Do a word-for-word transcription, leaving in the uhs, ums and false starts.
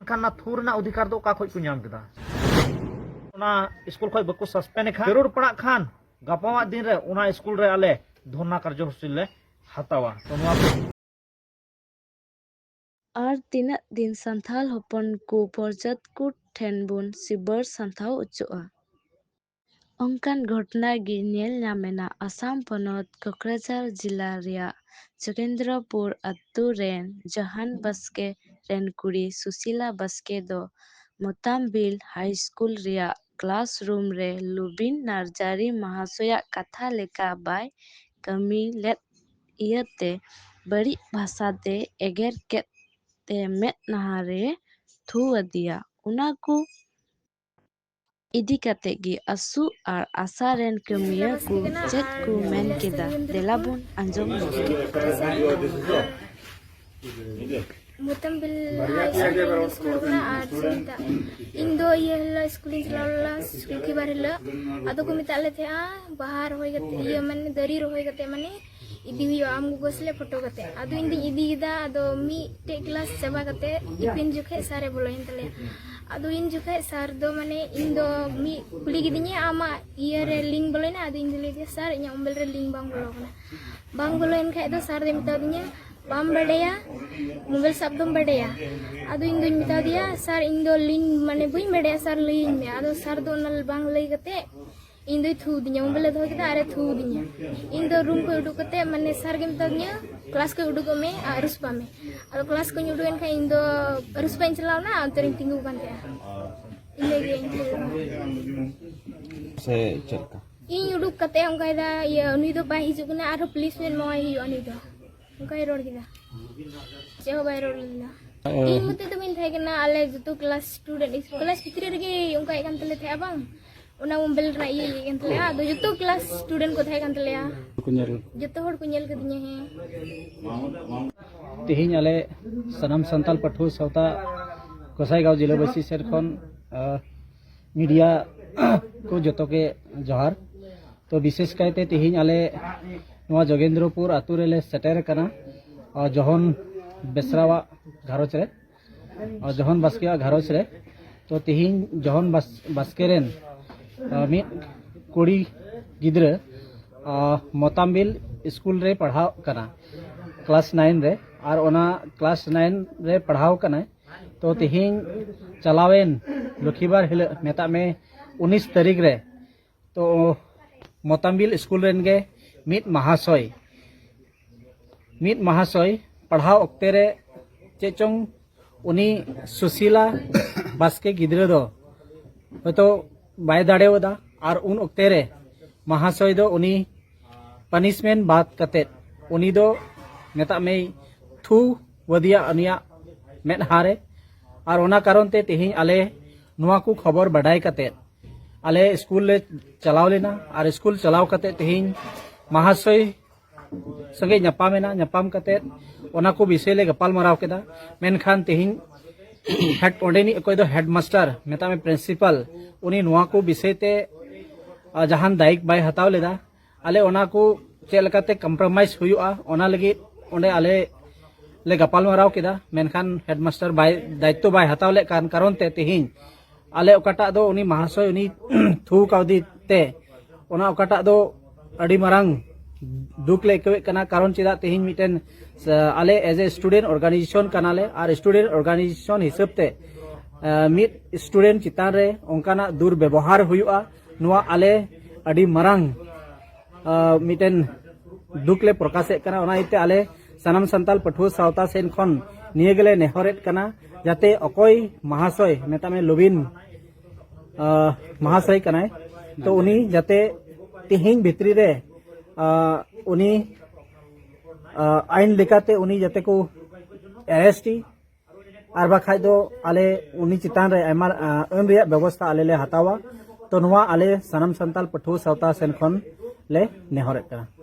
ᱠᱷᱟᱱ ᱚᱱᱟ ᱛᱷᱩ ᱨᱮᱱᱟᱜ ᱚᱫᱷᱤᱠᱟᱨ ᱫᱚ ᱚᱠᱟ ᱠᱷᱚᱱ ᱠᱚ ᱧᱟᱢ ᱠᱮᱫᱟ? ᱚᱱᱟ ᱥᱠᱩᱞ ᱠᱷᱚᱱ ᱵᱟᱠᱚ ᱥᱟᱥᱯᱮᱱᱰ ᱠᱷᱟᱱ, ᱡᱟᱹᱨᱩᱲ ᱯᱟᱲᱟᱜ ᱠᱷᱟᱱ, ᱜᱟᱯᱟᱣᱟᱜ ᱫᱤᱱ ᱨᱮ ᱚᱱᱟ ᱥᱠᱩᱞ ᱨᱮ ᱟᱞᱮ ᱫᱷᱚᱨᱱᱟ ᱠᱟᱨᱡᱚᱥᱩᱪᱤ ᱞᱮ ᱦᱟᱛᱟᱣᱟ᱾ ᱛᱚ ᱱᱚᱣᱟ ᱠᱚ ᱟᱨ ᱛᱤᱱᱟᱹᱜ ᱫᱤᱱ ᱥᱟᱱᱛᱷᱟᱞ ᱦᱚᱯᱚᱱ ᱠᱚ ᱯᱚᱨᱡᱟᱛ ᱠᱚ ᱴᱷᱮᱱ ᱵᱚᱱ ᱥᱤᱵᱟᱹᱲ ᱥᱟᱱᱛᱷᱟᱣ ᱚᱪᱚᱜᱼᱟ? ᱚᱱᱠᱟᱱ ᱜᱷᱚᱴᱚᱱᱟ ᱜᱮ ᱧᱮᱞ ᱧᱟᱢ ᱮᱱᱟ ᱟᱥᱟᱢ ᱯᱚᱱᱚᱛ ᱠᱚᱠᱨᱟᱡᱷᱟᱨ ᱡᱤᱞᱟ ᱨᱮᱭᱟᱜ ᱡᱳᱜᱮᱱᱫᱨᱚᱯᱩᱨ ᱟᱹᱛᱩ ᱨᱮᱱ ᱡᱟᱦᱟᱱ ᱵᱟᱥᱠᱮ ᱨᱮᱱ ᱠᱩᱲᱤ ᱥᱩᱥᱤᱞᱟ ᱵᱟᱥᱠᱮ ᱫᱚ ᱢᱚᱛᱟᱢᱵᱤᱞ ᱦᱟᱭ ᱥᱠᱩᱞ ᱨᱮᱭᱟᱜ ᱠᱞᱟᱥᱨᱩᱢ ᱨᱮ ᱞᱩᱵᱤᱱ ᱱᱟᱨᱡᱟᱨᱤ ᱢᱟᱦᱟᱥᱚᱭᱟᱜ ᱠᱟᱛᱷᱟ ᱞᱮᱠᱟ ᱵᱟᱭ ᱠᱟᱹᱢᱤ ᱞᱮᱫ ᱤᱭᱟᱹᱛᱮ ᱵᱟᱹᱲᱤᱡ ᱵᱷᱟᱥᱟᱛᱮ ᱮᱜᱮᱨ ᱠᱮᱫ ᱛᱮ ᱢᱮᱫ ᱱᱟᱦᱟᱨᱮ ᱛᱷᱩ ᱟᱫᱮᱭᱟ᱾ ᱚᱱᱟ ᱠᱚ ᱤᱫᱤ ᱠᱟᱛᱮ ᱜᱮ ᱟᱥᱩ ᱟᱨ ᱟᱥᱟ ᱨᱮᱱ ᱠᱟᱹᱢᱤᱭᱟᱹ ᱠᱚ ᱪᱮᱫ ᱠᱚ ᱢᱮᱱ ᱠᱮᱫᱟ, ᱫᱮᱞᱟ ᱵᱚᱱ ᱟᱸᱡᱚᱢ ᱞᱮᱜᱮ᱾ ᱢᱚᱛᱟᱢᱵᱤᱞ ᱦᱟᱭ ᱥᱠᱩᱞ ᱨᱮ ᱥᱠᱩᱞ ᱠᱟᱱᱟ ᱟᱨ ᱪᱮᱫ ᱢᱮᱛᱟᱜ, ᱤᱧ ᱫᱚ ᱤᱭᱟᱹ ᱦᱤᱞᱳᱜ ᱥᱠᱩᱞᱤᱧ ᱪᱟᱞᱟᱣ ᱞᱮᱱᱟ, ᱥᱩᱠᱤᱵᱟᱨ ᱦᱤᱞᱳᱜ᱾ ᱟᱫᱚ ᱠᱚ ᱢᱮᱛᱟᱜ ᱞᱮ ᱛᱟᱦᱮᱸᱜᱼᱟ, ᱵᱟᱦᱟ ᱨᱚᱦᱚᱭ ᱠᱟᱛᱮ, ᱤᱭᱟᱹ ᱢᱟᱱᱮ ᱫᱟᱨᱮ ᱨᱚᱦᱚᱭ ᱠᱟᱛᱮ ᱢᱟᱱᱮ ᱤᱫᱤ ᱦᱩᱭᱩᱜᱼᱟ, ᱟᱢ ᱜᱚᱜᱚ ᱥᱟᱞᱟᱜ ᱯᱷᱳᱴᱳ ᱠᱟᱛᱮ᱾ ᱟᱫᱚ ᱤᱧ ᱫᱚᱧ ᱤᱫᱤ ᱠᱮᱫᱟ᱾ ᱟᱫᱚ ᱢᱤᱫᱴᱮᱡ ᱠᱞᱟᱥ ᱪᱟᱵᱟ ᱠᱟᱛᱮ ᱴᱤᱯᱷᱤᱱ ᱡᱚᱠᱷᱮᱡ ᱥᱟᱨᱮ ᱵᱚᱞᱚᱭᱮᱱ ᱛᱟᱞᱮᱭᱟ᱾ ᱟᱫᱚ ᱤᱧ ᱡᱚᱠᱷᱮᱡ ᱥᱟᱨ ᱫᱚ ᱢᱟᱱᱮ ᱤᱧ ᱫᱚ ᱢᱤᱫ ᱠᱩᱞᱤ ᱠᱤᱫᱤᱧᱟ, "ᱟᱢᱟᱜ ᱤᱭᱟᱹ ᱨᱮ ᱞᱤᱝᱠ ᱵᱚᱞᱚᱭᱮᱱᱟ?" ᱟᱫᱚ ᱤᱧ ᱫᱚ ᱞᱟᱹᱭ ᱟᱫᱮᱭᱟ, "ᱥᱟᱨ, ᱤᱧᱟᱹᱜ ᱢᱳᱵᱟᱭᱤᱞ ᱨᱮ ᱞᱤᱝᱠ ᱵᱟᱝ ᱵᱚᱞᱚ ᱟᱠᱟᱱᱟ, ᱵᱟᱝ ᱵᱚᱞᱚᱭᱮᱱ ᱠᱷᱟᱡ ᱫᱚ ᱥᱟᱨ ᱫᱚᱭ ᱢᱮᱛᱟ ᱫᱤᱧᱟ, 'ᱵᱟᱢ ᱵᱟᱰᱟᱭᱟ, ᱢᱳᱵᱟᱭᱤᱞ ᱥᱟᱵ ᱫᱚᱢ ᱵᱟᱰᱟᱭᱟ?'" ᱟᱫᱚ ᱤᱧ ᱫᱚᱧ ᱢᱮᱛᱟ ᱫᱮᱭᱟ, "ᱥᱟᱨ, ᱤᱧ ᱫᱚ ᱞᱤᱝᱠ ᱢᱟᱱᱮ ᱵᱟᱹᱧ ᱵᱟᱰᱟᱭᱟ ᱥᱟᱨ, ᱞᱟᱹᱭᱟᱹᱧ ᱢᱮ᱾" ᱟᱫᱚ ᱥᱟᱨ ᱫᱚ ᱚᱱᱟ ᱵᱟᱝ ᱞᱟᱹᱭ ᱠᱟᱛᱮ ᱤᱧ ᱫᱚᱭ ᱛᱷᱩ ᱟᱹᱫᱤᱧᱟ, ᱢᱳᱵᱟᱭᱤᱞ ᱮ ᱫᱚᱦᱚ ᱠᱮᱫᱟ ᱟᱨᱮ ᱛᱷᱩ ᱟᱹᱫᱤᱧᱟ᱾ ᱤᱧ ᱫᱚ ᱨᱩᱢ ᱠᱷᱚᱱ ᱩᱰᱩᱠ ᱠᱟᱛᱮ ᱢᱟᱱᱮ ᱥᱟᱨ ᱜᱮ ᱢᱮᱛᱟ ᱫᱤᱧᱟ, "ᱠᱞᱟᱥ ᱠᱷᱚᱱ ᱩᱰᱩᱠᱚᱜ ᱢᱮ ᱟᱨ ᱟᱹᱨᱩᱥᱯᱟ ᱢᱮ᱾" ᱟᱫᱚ ᱠᱞᱟᱥ ᱠᱷᱚᱱ ᱩᱰᱩᱠ ᱮᱱ ᱠᱷᱟᱱ ᱤᱧ ᱫᱚ ᱟᱹᱨᱩᱥᱯᱟ ᱤᱧ ᱪᱟᱞᱟᱣ ᱮᱱᱟ, ᱚᱱᱛᱮ ᱨᱤᱧ ᱛᱤᱸᱜᱩ ᱟᱠᱟᱱ ᱛᱟᱦᱮᱸᱜᱼᱟ᱾ ᱤᱱᱟᱹ ᱜᱮ ᱤᱧ ᱫᱚ᱾ ᱥᱮ ᱪᱮᱫ ᱞᱮᱠᱟ? ᱤᱧ ᱩᱰᱩᱠ ᱠᱟᱛᱮ ᱚᱱᱠᱟᱭ ᱫᱟ, "ᱤᱭᱟᱹ, ᱱᱩᱭ ᱫᱚ ᱵᱟᱭ ᱦᱤᱡᱩᱜ ᱠᱟᱱᱟ, ᱟᱨᱦᱚᱸ ᱯᱞᱮᱥᱢᱮᱱᱴ ᱮᱢᱟᱣᱟᱭ ᱦᱩᱭᱩᱜᱼᱟ ᱱᱩᱭ ᱫᱚ᱾" ᱚᱱᱠᱟᱭ ᱨᱚᱲ ᱠᱮᱫᱟ, ᱪᱮᱫ ᱦᱚᱸ ᱵᱟᱭ ᱨᱚᱲ ᱞᱮᱫᱟ᱾ ᱚ᱾ ᱤᱧ ᱢᱚᱛᱮ ᱫᱚ ᱵᱟᱹᱧ ᱛᱟᱦᱮᱸ ᱠᱟᱱᱟ, ᱟᱞᱮ ᱡᱚᱛᱚ ᱠᱞᱟᱥ ᱥᱴᱩᱰᱮᱱᱴ, ᱠᱞᱟᱥ ᱵᱷᱤᱛᱨᱤ ᱨᱮᱜᱮ ᱚᱱᱠᱟᱭᱮᱫ ᱠᱟᱱ ᱛᱟᱞᱮ ᱛᱟᱦᱮᱸᱜᱼᱟ ᱵᱟᱝ, ᱚᱱᱟ ᱢᱳᱵᱟᱭᱤᱞ ᱨᱮᱱᱟᱜ ᱤᱭᱟᱹ ᱤᱭᱟᱹ ᱠᱟᱱ ᱛᱟᱞᱮᱭᱟ᱾ ᱟᱫᱚ ᱡᱚᱛᱚ ᱠᱞᱟᱥ ᱥᱴᱩᱰᱮᱱᱴ ᱠᱚ ᱛᱟᱦᱮᱸ ᱠᱟᱱ ᱛᱟᱞᱮᱭᱟ, ᱠᱚ ᱧᱮᱞ᱾ ᱡᱚᱛᱚ ᱦᱚᱲ ᱠᱚ ᱧᱮᱞ ᱠᱟᱫᱤᱧᱟ᱾ ᱦᱮᱸ᱾ ᱛᱮᱦᱮᱧ ᱟᱞᱮ ᱥᱟᱱᱟᱢ ᱥᱟᱱᱛᱟᱲ ᱯᱟᱹᱴᱷᱩᱣᱟᱹ ᱥᱟᱶᱛᱟ ᱜᱚᱸᱥᱟᱭᱜᱟᱸᱣ ᱡᱮᱞᱟᱵᱟᱹᱥᱤ ᱥᱮᱫ ᱠᱷᱚᱱ, ᱟ, ᱢᱤᱰᱤᱭᱟ ᱠᱚ ᱡᱚᱛᱚ ᱜᱮ ᱡᱚᱦᱟᱨ᱾ ᱛᱚ ᱵᱤᱥᱮᱥ ᱠᱟᱭᱛᱮ ᱛᱮᱦᱮᱧ ᱟᱞᱮ ᱱᱚᱣᱟ ᱡᱳᱜᱮᱱᱫᱨᱚᱯᱩᱨ ᱟᱛᱳ ᱨᱮᱞᱮ ᱥᱮᱴᱮᱨ ᱟᱠᱟᱱᱟ, ᱟ, ᱡᱚᱦᱚᱱ ᱵᱮᱥᱨᱟᱣᱟᱜ ᱜᱷᱟᱨᱚᱸᱡᱽ ᱨᱮ᱾ ᱟᱨ ᱡᱚᱦᱚᱱ ᱵᱟᱥᱠᱮᱭᱟᱜ ᱜᱷᱟᱨᱚᱸᱡᱽ ᱨᱮ᱾ ᱛᱚ ᱛᱮᱦᱮᱧ ᱡᱚᱦᱚᱱ ᱵᱟᱥ-, ᱵᱟᱥᱠᱮ ᱨᱮᱱ ᱟᱨ ᱢᱤᱫ ᱠᱩᱲᱤ ᱜᱤᱫᱽᱨᱟᱹ ᱟᱨ ᱢᱚᱛᱟᱢᱵᱤᱞ ᱥᱠᱩᱞ ᱨᱮ ᱯᱟᱲᱦᱟᱣ ᱠᱟᱱᱟ, ᱠᱞᱟᱥ ᱱᱟᱭᱤᱱ ᱨᱮ᱾ ᱟᱨ ᱚᱱᱟ ᱠᱞᱟᱥ ᱱᱟᱭᱤᱱ ᱨᱮ ᱯᱟᱲᱦᱟᱣ ᱠᱟᱱᱟᱭ᱾ ᱛᱚ ᱛᱮᱦᱮᱧ ᱪᱟᱞᱟᱣᱮᱱ ᱞᱚᱠᱷᱤᱵᱟᱨ ᱦᱤᱞᱳᱜ, ᱢᱮᱛᱟᱜ ᱢᱮ ᱩᱱᱤᱥ ᱛᱟᱹᱨᱤᱠᱷ ᱨᱮ, ᱛᱚ ᱢᱚᱛᱟᱢᱵᱤᱞ ᱥᱠᱩᱞ ᱨᱮᱱ ᱜᱮ ᱢᱤᱫ ᱢᱟᱦᱟᱥᱚᱭ, ᱢᱤᱫ ᱢᱟᱦᱟᱥᱚᱭ ᱯᱟᱲᱦᱟᱣ ᱚᱠᱛᱮ ᱨᱮ ᱪᱮᱫ ᱪᱚᱝ ᱩᱱᱤ ᱥᱩᱥᱤᱞᱟ ᱵᱟᱥᱠᱮ ᱜᱤᱫᱽᱨᱟᱹ ᱫᱚ ᱦᱚᱭᱛᱳ ᱵᱟᱭ ᱫᱟᱲᱮᱣᱟᱫᱟ᱾ ᱟᱨ ᱩᱱ ᱚᱠᱛᱮ ᱨᱮ ᱢᱟᱦᱟᱥᱚᱭ ᱫᱚ ᱩᱱᱤ ᱯᱟᱱᱤᱥᱢᱮᱱᱴ ᱵᱟᱫ ᱠᱟᱛᱮᱫ ᱩᱱᱤ ᱫᱚ, ᱢᱮᱛᱟᱜ ᱢᱮ, ᱛᱷᱩ ᱟᱫᱮᱭᱟ ᱩᱱᱤᱭᱟᱜ ᱢᱮᱫᱦᱟ ᱨᱮ᱾ ᱟᱨ ᱚᱱᱟ ᱠᱟᱨᱚᱱ ᱛᱮ ᱛᱮᱦᱮᱧ ᱟᱞᱮ ᱱᱚᱣᱟ ᱠᱚ ᱠᱷᱚᱵᱚᱨ ᱵᱟᱰᱟᱭ ᱠᱟᱛᱮᱫ ᱟᱞᱮ ᱥᱠᱩᱞ ᱞᱮ ᱪᱟᱞᱟᱣ ᱞᱮᱱᱟ᱾ ᱟᱨ ᱥᱠᱩᱞ ᱪᱟᱞᱟᱣ ᱠᱟᱛᱮᱫ ᱛᱮᱦᱮᱧ ᱢᱟᱦᱟᱥᱚᱭ ᱥᱚᱸᱜᱮ ᱧᱟᱯᱟᱢ ᱮᱱᱟ᱾ ᱧᱟᱯᱟᱢ ᱠᱟᱛᱮᱫ ᱚᱱᱟ ᱠᱚ ᱵᱤᱥᱚᱭ ᱞᱮ ᱜᱟᱯᱟᱞ ᱢᱟᱨᱟᱣ ᱠᱮᱫᱟ᱾ ᱢᱮᱱᱠᱷᱟᱱ ᱛᱮᱦᱮᱧ ᱦᱮᱰ, ᱚᱸᱰᱮᱱᱤᱡ ᱚᱠᱚᱭ ᱫᱚ ᱦᱮᱰ ᱢᱟᱥᱴᱟᱨ, ᱢᱮᱛᱟᱜ ᱢᱮ ᱯᱨᱤᱱᱥᱤᱯᱟᱞ, ᱩᱱᱤ ᱱᱚᱣᱟ ᱠᱚ ᱵᱤᱥᱚᱭ ᱛᱮ, ᱟ, ᱡᱟᱦᱟᱱ ᱫᱟᱭᱤᱛ ᱵᱟᱭ ᱦᱟᱛᱟᱣ ᱞᱮᱫᱟ᱾ ᱟᱞᱮ ᱚᱱᱟ ᱠᱚ ᱪᱮᱫ ᱞᱮᱠᱟᱛᱮ ᱠᱚᱢᱯᱨᱳᱢᱟᱭᱤᱡᱽ ᱦᱩᱭᱩᱜᱼᱟ, ᱚᱱᱟ ᱞᱟᱹᱜᱤᱫ ᱚᱸᱰᱮ ᱟᱞᱮ ᱞᱮ ᱜᱟᱯᱟᱞ ᱢᱟᱨᱟᱣ ᱠᱮᱫᱟ᱾ ᱢᱮᱱᱠᱷᱟᱱ ᱦᱮᱰ ᱢᱟᱥᱴᱟᱨ ᱵᱟᱭ, ᱫᱟᱭᱤᱛᱛᱚ ᱵᱟᱭ ᱦᱟᱛᱟᱣ ᱞᱮᱫ ᱠᱟᱱ ᱠᱟᱨᱚᱱ ᱛᱮ ᱛᱮᱦᱮᱧ ᱟᱞᱮ ᱚᱠᱟᱴᱟᱜ ᱫᱚ ᱩᱱᱤ ᱢᱟᱦᱟᱥᱚᱭ ᱩᱱᱤ ᱛᱷᱩ ᱠᱟᱣᱫᱤ ᱛᱮ, ᱚᱱᱟ ᱚᱠᱟᱴᱟᱜ ᱫᱚ ᱟᱹᱰᱤ ᱢᱟᱨᱟᱝ ᱫᱩᱠ ᱞᱮ ᱟᱹᱭᱠᱟᱹᱣᱮᱫ ᱠᱟᱱᱟ᱾ ᱠᱟᱨᱚᱱ ᱪᱮᱫᱟᱜ ᱛᱮᱦᱮᱧ ᱢᱤᱫᱴᱮᱱ, ᱥᱮ, ᱟᱞᱮ as a student organization ᱠᱟᱱᱟᱞᱮ, ᱟᱨ student organization ᱦᱤᱥᱟᱹᱵ ᱛᱮ, ᱟ, ᱢᱤᱫ student ᱪᱮᱛᱟᱱ ᱨᱮ ᱚᱱᱠᱟᱱᱟᱜ ᱫᱩᱨᱵᱮᱵᱚᱦᱟᱨ ᱦᱩᱭᱩᱜᱼᱟ, ᱱᱚᱣᱟ ᱟᱞᱮ ᱟᱹᱰᱤ ᱢᱟᱨᱟᱝ, ᱟ, ᱢᱤᱫᱴᱮᱱ ᱫᱩᱠ ᱞᱮ ᱯᱨᱚᱠᱟᱥᱮᱫ ᱠᱟᱱᱟ᱾ ᱚᱱᱟ ᱤᱭᱟᱹᱛᱮ ᱟᱞᱮ ᱥᱟᱱᱟᱢ ᱥᱟᱱᱛᱟᱞ ᱯᱟᱹᱴᱷᱩᱣᱟᱹ ᱥᱟᱶᱛᱟ ᱥᱮᱱ ᱠᱷᱚᱱ ᱱᱤᱭᱟᱹ ᱜᱮᱞᱮ ᱱᱮᱦᱚᱨᱮᱫ ᱠᱟᱱᱟ, ᱡᱟᱛᱮ ᱚᱠᱚᱭ ᱢᱟᱦᱟᱥᱚᱭ, ᱢᱮᱛᱟᱜ ᱢᱮ ᱞᱚᱵᱤᱱ, ᱟ, ᱢᱟᱦᱟᱥᱚᱭ ᱠᱟᱱᱟᱭ, ᱛᱚ ᱩᱱᱤ ᱡᱟᱛᱮ ᱛᱮᱦᱮᱧ ᱵᱷᱤᱛᱨᱤ ᱨᱮ, ᱟ, ᱩᱱᱤ, ᱟ, ᱟᱭᱤᱱ ᱞᱮᱠᱟᱛᱮ ᱩᱱᱤ ᱡᱟᱛᱮ ᱠᱚ arrest ᱮ, ᱟᱨ ᱵᱟᱠᱷᱟᱡ ᱫᱚ ᱟᱞᱮ ᱩᱱᱤ ᱪᱮᱛᱟᱱ ᱨᱮ ᱟᱭᱢᱟ, ᱟ, ᱟᱹᱱ ᱨᱮᱭᱟᱜ ᱵᱮᱵᱚᱥᱛᱷᱟ ᱟᱞᱮ ᱞᱮ ᱦᱟᱛᱟᱣᱟ᱾ ᱛᱚ ᱱᱚᱣᱟ ᱟᱞᱮ ᱥᱟᱱᱟᱢ ᱥᱟᱱᱛᱟᱞ ᱯᱟᱹᱴᱷᱩᱣᱟᱹ ᱥᱟᱶᱛᱟ ᱥᱮᱱ ᱠᱷᱚᱱ ᱞᱮ ᱱᱮᱦᱚᱨᱮᱫ ᱠᱟᱱᱟ᱾